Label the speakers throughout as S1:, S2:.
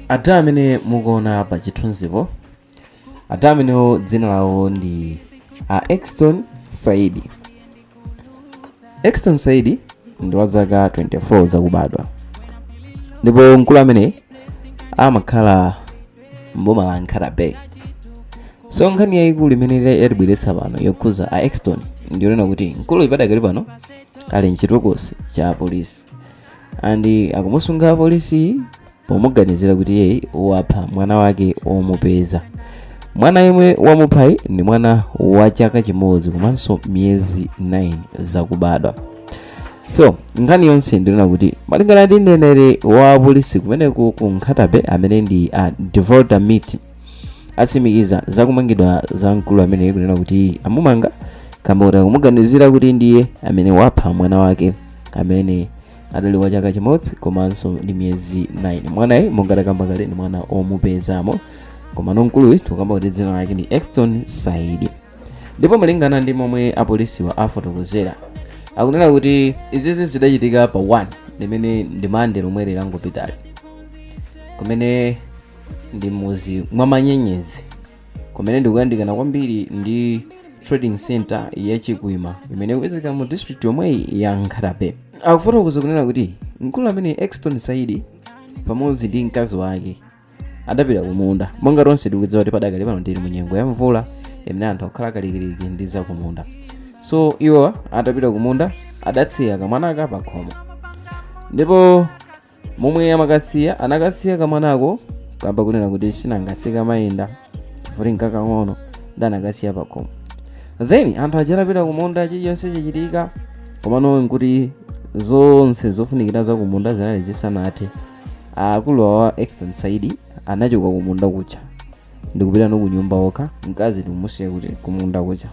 S1: Ada amene mukuona pa chithunzipo, ada amenewo dzina lawo ndi a Exton Saidi. Exton Saidi ndi wa zaka 24 zakubadwa, ndipo mkulu amene amakhala mboma la Nkhata Bay. So nkhani yayikulu imene yatibweretsa pano yokhuza a Exton ndiyonena kuti mkulu padakali pano ali mchitokosi cha apolisi and akumusunga apolisi pomuganizira kuti iye wapha mwana wake womupeza. Mwana yemwe wamuphayi ndi mwana wa chaka chimodzi komanso miyezi 9 zakubadwa. So nkhani yonse ndinena kuti malingana ndi mneneri wa polisi kumeneku ku Nkhata Bay, amene ndi a Devolta Miti, atsimikiza zakumangidwa za mkulu amene kunena kuti amumanga kamba kuti akumuganizira kuti ndiye amene wapha mwana wake amene adali wa chaka chimodzi komanso ndi miyezi 9. Mwanayi, monga takamba kale, ndi mwana omupezamo, komano mkuluyi tikukamba kuti dzina lake ndi Exton Saidi. Ndipo malingana ndi momwe apolisiwa afotokozera, akunena kuti izizi zidachitika pa 1, limene ndi Mande lomwe lilangopitali, kumene ndi muzi mwa Manyenyezi, kumene ndikuyandikana kwambiri ndi trading center ya Chikwima imene ikupezeka mu district yomweyi ya Nkhata Bay. Akufotokoza kunena kuti mkulu amene Exton Saidi pamodzi ndi mkazi wake adapita kumunda. Monga tonse tikudziwa kuti padakali pano tili mu nyengo ya mvula imene anthu akukhala kalikiliki ndi zakumunda. So iwo atapita kumunda adatsiya kamwanaka pa khomo, ndipo momwe amakasiya, anakasiya kamwanako kamba kunena kuti sinangasika mayenda chifukwa nkakang'ono, ndi anakasiya pa khomo. Then anthu aja atapita kumunda, chilichonse chichitika, komano nkuti zonse zofunikira za kumunda zinali zisanathe. Akulu awa, Exton Saidi, anachoka kumunda kucha ndikupita no kunyumba okha, mkazi ndikumusiya kuti kumunda kucha.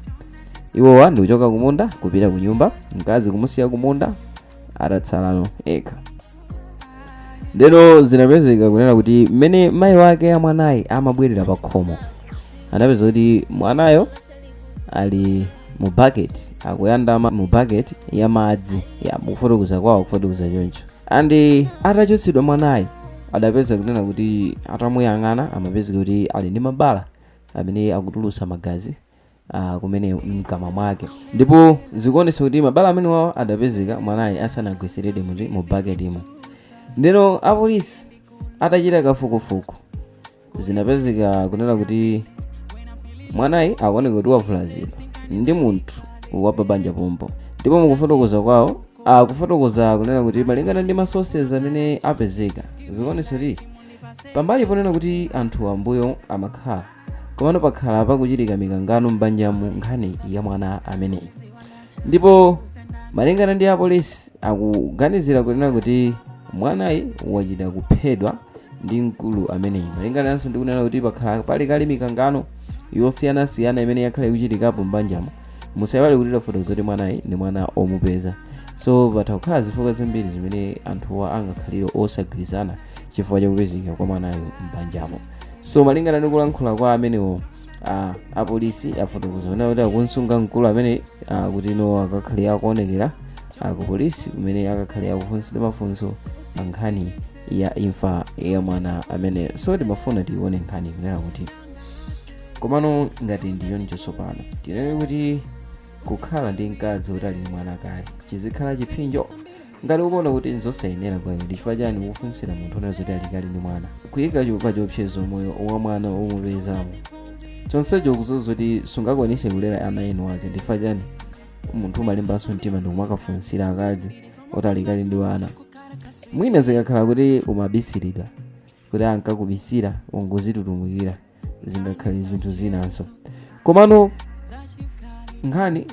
S1: Iwowa ndikuchoka kumunda kupita kunyumba, mkazi kumusiya kumunda, atatsalano ekha. Ndeno zinapezeka kunena kuti mmene mayi wake amwanayi amabwerera pa khomo, anapeza kuti mwanayo ali mu bucket, akuyandama mu bucket ya madzi ya mukufotokoza kwawo, kufotokoza choncho. And atachotsedwa mwanayi, adapeza kunena kuti atamuyang'ana amapezeka kuti ali ndi mabala amene akutulutsa magazi kumene mkamwa mwake, ndipo zikuonetsa kuti mabala amene wawo adapezeka mwanayi asanagweseredwe muti mu bucketimo. Ndeno apolisi atachita kafukufuku, zinapezeka kunena kuti mwanayi akuoneka kuti wavulazidwa ndi munthu wapabanja pompo. Ndipo mukufotokoza kwawo akufotokoza kunena kuti malingana ndi ma sources amene apezeka, zikuonetsa kuti pambali ponena kuti anthu ambuyo amakhala, komano pakhala pakuchitika mikangano m'banjamu, nkhani ya mwana ameneyi. Ndipo malingana ndi apolisi, akuganizira kunena kuti mwanayi wachita kuphedwa ndi mkulu ameneyi, malingananso ndi kunena kuti pakhala pali kale mikangano yosiyanasiyana imene yakhala ikuchitikapo m'banjamo. Musaiwale kuti tafotokoza kuti mwanayi ndi mwana omupeza, so patha kukhala zifukwa zambiri zimene anthuwa angakhalire osagwirizana chifukwa chakupezeka kwa mwanayo m'banjamo. So malingana ndi kulankhula kwa amenewo, apolisi afotokoza kunena kuti akunsunga mkulu amene kuti no akakhale akuonekera ku polisi, kumene akakhale akufunsidwa mafunso pa nkhani ya imfa ya mwana amene. So timafuna tione nkhani kunena kuti komano ngati ndi choncho, tsopano tinene kuti kukhala ndi mkazi woti ali ndi mwana kale chizikhala chipsinjo? Ngati ukuona kuti nzosayenera kwa iwe, ndi chifukwa chani ukufunsira munthu unena zoti ali kale ndi mwana, kuyika pa chiopsezo moyo wa mwana womupezamo? Chonsecho ukudziwa zoti sungakwanise kulera ana enu ake, ndi chifukwa chani munthu umalimbanso mtima ndikumakafunsira akazi oti ali kale ndi wana? Mwina zikakhala kuti umabisiridwa, kuti ankakubisira, ungozitutumukira, zingakhale zinthu zinanso. Komano nkhani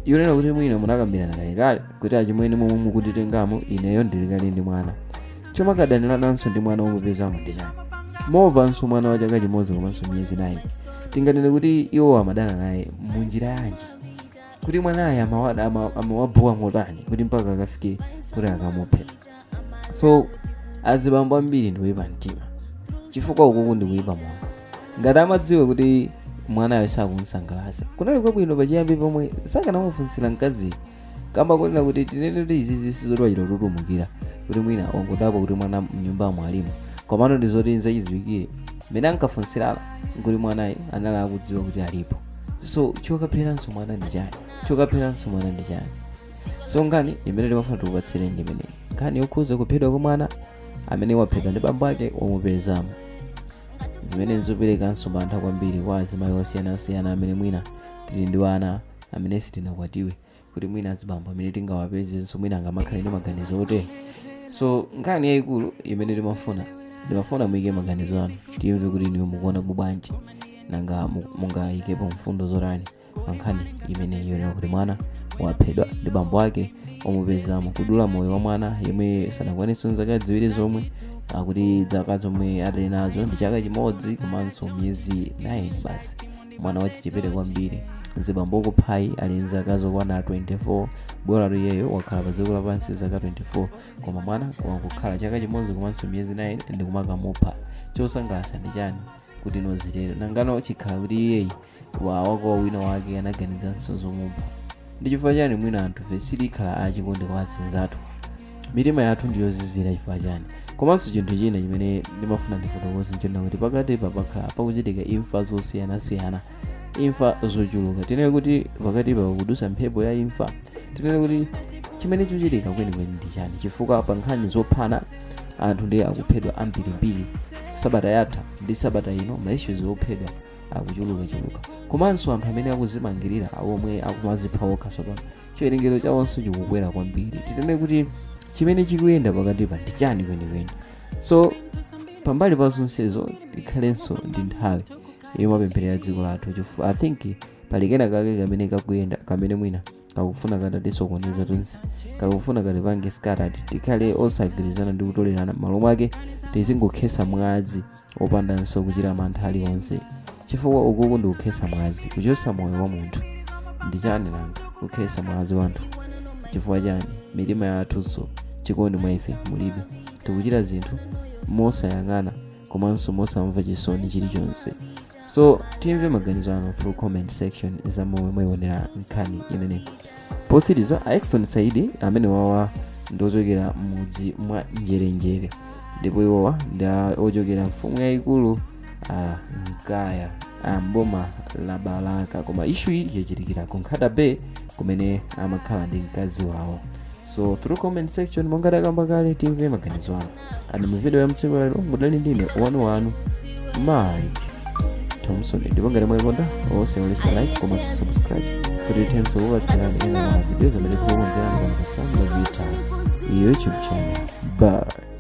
S1: yonena kuti mwina munakambirana kalekale kuti achimwene, momwe mukunditengamo ineyo ndili kale ndi mwana, chomakadanirananso ndi mwana womupezamo ndi chani? Movanso mwana wa chaka chimodzi komanso miyezi 9, tinganene kuti iwo amadana naye munjira yanji? Kuti mwanayi amawabowa motani kuti mpaka akafike kuti akamuphe? So azibambo ambiri ndikuyipa mtima, chifukwa ukuku ndikuyipa moyo. Ngati amadziwa kuti mwanayo sakumsangalatsa, kunali kwabwino pachiyambi pomwe sakanamufunsira mkazi, kamba kunena kuti tinene kuti izizi sizoti wachita kututumukira, kuti mwina wangodabwa kuti mwana mnyumbamo alimo. Komano ndi zoti nzachidziwikire mmene ankafunsirana nkuti mwanayi anali akudziwa kuti alipo. So chokapheranso mwana ndi chani? Chokapheranso mwana ndi chani? So nkhani imene timafuna tikupatsireni ndi imeneyi, nkhani yokhuza kuphedwa kwa mwana amene waphedwa ndi bambo ake womupezamo, zimene nzoperekanso mantha kwambiri kwa azimayi osiyanasiyana amene mwina tili ndi ana amene sitinakwatiwe, kuti mwina azibambo amene tingawapezenso mwina angamakhale ndi maganizo otere. So nkhani yayikulu imene ndimafuna muyike maganizo anu, timve kuti niwe mukuona bwanji, nanga mungayikepo mfundo zotani pa nkhani imene yonena kuti mwana waphedwa ndi bambo ake omupezamo, kudula moyo wa mwana yemwe sanakwanitse zaka 2 zomwe, akuti zaka zomwe ali nazo ndi chaka 1 komanso miyezi 9 basi. Mwana wachichepere kwambiri. Mzibambo okuphayi ali nzaka zokwana 24. Bora iyeyo wakhala pa dziko lapansi zaka 24, koma mwana wakukhala chaka 1 komanso miyezi 9 ndikumakamupha. Chosangalatsa ndi chani kuti nozitero? Nangano chikhala kuti iyeyi wako wina wake anaganizanso zomupha, ndi chifukwa chani mwina anthu fe sitikhala achikondi kwa azinzathu? Mitima yathu ndiyozizira chifukwa chani? Komanso chinthu china chimene ndimafuna ndifotokoze nchonena kuti pakati papakhala pakuchitika imfa zosiyanasiyana, imfa zochuluka. Tinene kuti pakati pakudusa mphepo ya imfa. Tinene kuti chimene chikuchitika kwenikweni ndi chani? Chifukwa pa nkhani zophana anthu ndiye akuphedwa ambirimbiri. Sabata yatha ndi sabata ino ma issues ophedwa akuchulukachuluka, komanso anthu amene akuzimangirira, omwe akumazipha okha, tsopano chiwerengero chawonso chikukwera kwambiri. Tinene kuti chimene chikuyenda pakatipa ndi chani kwenikweni? So pambali pa zonsezo, tikhalenso ndi nthawi yomapempherera dziko lathu, chifukwa I think pali kena kake kamene kakuyenda, kamene mwina kakufuna katatisokoneza tonse, kakufuna katipange scattered, tikhale osagwirizana ndi kutolerana. M'malo mwake tizingokhetsa mwazi opandanso kuchita mantha aliwonse, chifukwa ukuku ndi kukhetsa mwazi. Kuchotsa moyo wa munthu ndi chani nanga? Kukhetsa mwazi wanthu chifukwa chani? Mitima yathunso chikondi mwa ife mulibe. Tikuchita zinthu mosayang'ana komanso mosamva chisoni chilichonse. So timve maganizo anu through comment section za momwe mwayionera nkhani imeneyi. Potsiriza, a Exton Saidi amene wawa ndi ochokera mudzi mwa Njerenjere, ndipo iwowa ndi ochokera mfumu yayikulu a Mkaya a mboma la Balaka, koma issue iyi yachitikira ku Nkhata Bay kumene amakhala ndi mkazi wawo. So through comment section, monga takamba kale, timve maganizo anu. And mu video ya mtsiku lero mudali ndine wanu wanu Mike Thompson, ndipo ngati mwayikonda osaiwala like komanso subscribe kuti tithenso kupatsirani ena mwa video zimene tikukonzerani pano pa Sam Vita YouTube channel. Bye.